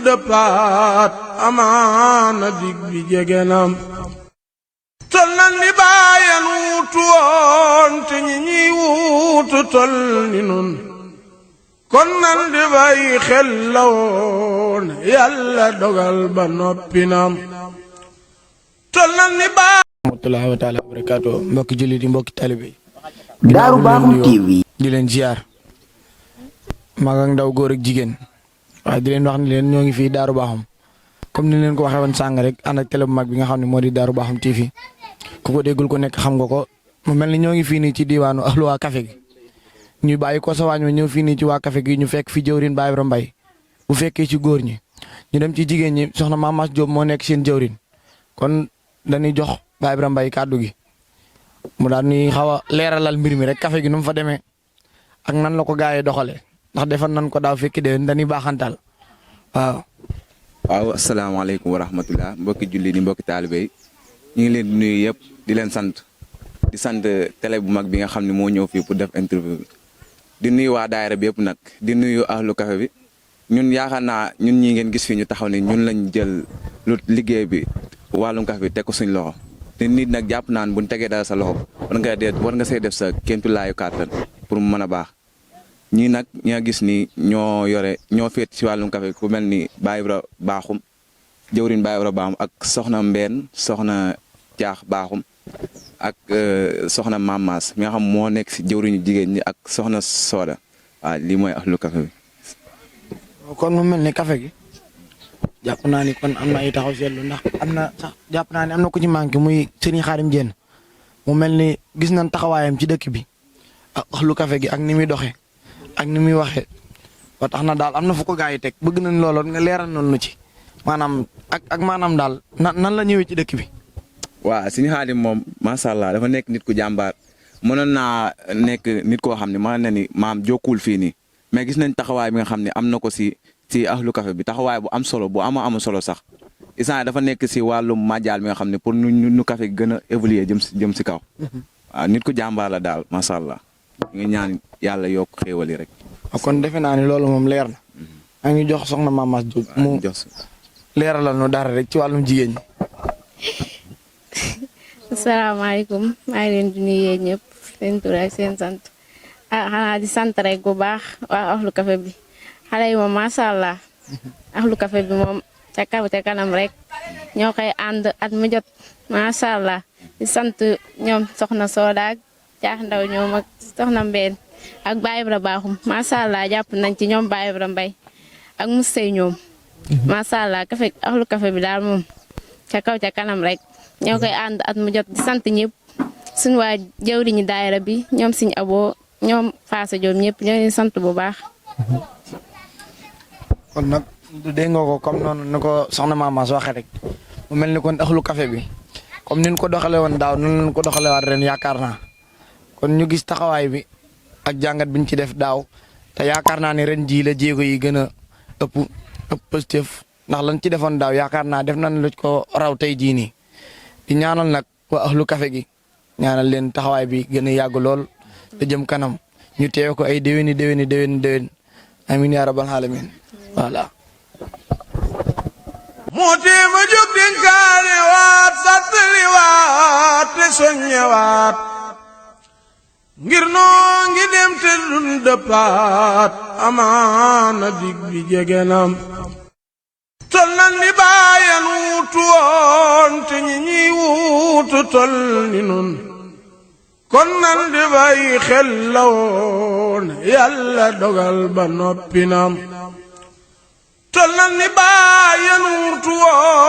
dëppaat amaana dig bi jege nam tol nan ni bàyyen wuutu woon te ñi ñiy wuutu tol ni nun kon nan di bàyyi xel la woon yàlla dogal ba noppi nam tol nan ni rahmatullahi wa taala wa barakaatu mbokki jullit yi mbokki talibe Daaru Bakhoum TV di leen ziar mag ak ndaw góor ak jigéen waaye di leen wax ni leen ñoo ngi fii Daaru Bakhoum comme ni leen ko waxee woon sàng rek ànd ak télé bu mag bi nga xam ne moo di Daaru Bakhoum TV ku ko déggul ko nekk xam nga ko mu mel ni ñoo ngi fii nii ci diwaanu ahlu waa café gi ñuy bàyyi ko sa waañ ma ñëw fii nii ci waa café gi ñu fekk fi jëwrin Baye Ibra Mbaye bu fekkee ci góor ñi ñu dem ci jigéen ñi soxna Mamas Diop moo nekk seen jëwrin kon dañuy jox Baye Ibra Mbaye kàddu gi mu daal ni xaw a leeralal mbir mi rek café gi nu mu fa demee ak nan la ko gaa yi doxalee ndax defal nan ko daaw fekki déwén dañuy baaxantal waaw. waaw asalaamaaleykum wa rahmatulah mbokki julli ni mbokki taalibe yi ñu ngi leen di nuyu yëpp di leen sant di sant télé bu mag bi nga xam ne moo ñëw fii pour def interview bi di nuyu waa daayira bi yëpp nag di nuyu ahlu café bi ñun yaakaar naa ñun ñii ngeen gis fii ñu taxaw ne ñun lañ jël lu liggéey bi wàllum café bi teg ko suñ loxo. te nit nag jàpp naan bu ñu tegee dara sa loxo war nga say def sa kéntu laayu kàttan pour mu mën a baax ñii nag ñi nga gis ni ñoo féet ci wàllum café ku mel ni Baye Ibra Bakhoum jëwriñ Baye Ibra Bakhoum ak soxna Mbène soxna Caax Bakhoum ak soxna Mamas mi nga xam moo nekk si jëwriñu jigéen ñi ak soxna Soda waaw lii mooy ahlu café bi. kon mu mel ni café gi. jàpp naa ni kon am na ay taxaw seetlu ndax am na sax jàpp naa ni am na ku ci manqué muy Serigne Khadim Diène mu mel ni gis nañ taxawaayam ci dëkk bi ak ahlu café gi ak ni muy doxee ak ni muy waxee ba tax na daal am na fu ko gaa yi teg bëgg nañ looloon nga leeral noonu ci maanaam ak maanaam daal nan la ñëwee ci dëkk bi. waaw Serigne Khadim moom macha allah dafa nekk nit ku jàmbaar mënoon naa nekk nit koo xam ne mën na ni maam jokkuwul fii nii mais gis nañ taxawaay bi nga xam ne am na ko ci ahlu café bi taxawaay bu am solo bu am solo sax isaan dafa nekk si wàllum màjjaal mi nga xam ne pour nu café gën a évoluer jëm si kaw waaw nit ku jàmbaar la daal macha allah ñu ngi ñaan yàlla yokk xéewal yi rek. kon defe naa ni loolu moom leer na. maa ngi jox soxna Mamas Diop mu leeralal nu dara rek ci wàllum jigéen ñi. asalaamaaleykum maa ngi leen di nuyu ñëpp seen tur ak seen sant xanaa di sant rek bu baax waa ahlu café bi. xale yi moom macha allah ahlu café bi moom ca kaw ca kanam rek ñoo koy ànd at mu jot macha allah di sant ñoom soxna Soda ak Caax Ndaw ñoom ak soxna Mbène ak Baye Ibra Bakhoum macha allah jàpp nañ ci ñoom Baye Ibra Mbaye ak Moussey ñoom. macha allah ahlu café bi daal moom ca kaw ca kanam rek ñoo koy ànd at mu jot di sant ñëpp suñu waa jawriñu daayira bi ñoom Siñ Abo ñoom Faasa Diop ñëpp ñoo leen sant bu baax. kon nag dégg nga ko comme noonu ni ko soxna Mamas waxee rek mu mel ni kon ahlu café bi comme ni ñu ko doxalee woon daaw noonu lañ ko doxalee waat ren yaakaar naa kon ñu gis taxawaay bi ak jàngat bi ñu ci def daaw te yaakaar naa ne ren jii la jéego yi gën a ëpp positif ndax lañ ci defoon daaw yaakaar naa def nañ lu ko raw tey jii nii di ñaanal nag waa ahlu café gi ñaanal leen taxawaay bi gën a yàgg lool te jëm kanam ñu teew ko ay déwéni amiin yaa rabbal aalamiin voilà. moo tee ma jóg dénkaane waat fàttali waat te soññe waat ngir noo ngi dem te dun dëppaat amaana dig bi jege nam tol nan ni bàyyen wuutu woon te ñi ñiy wuutu tol ni nun kon nan di bàyyi xel la woon yàlla dogal ba noppi nam tol nan ni bàyyen wuutu woon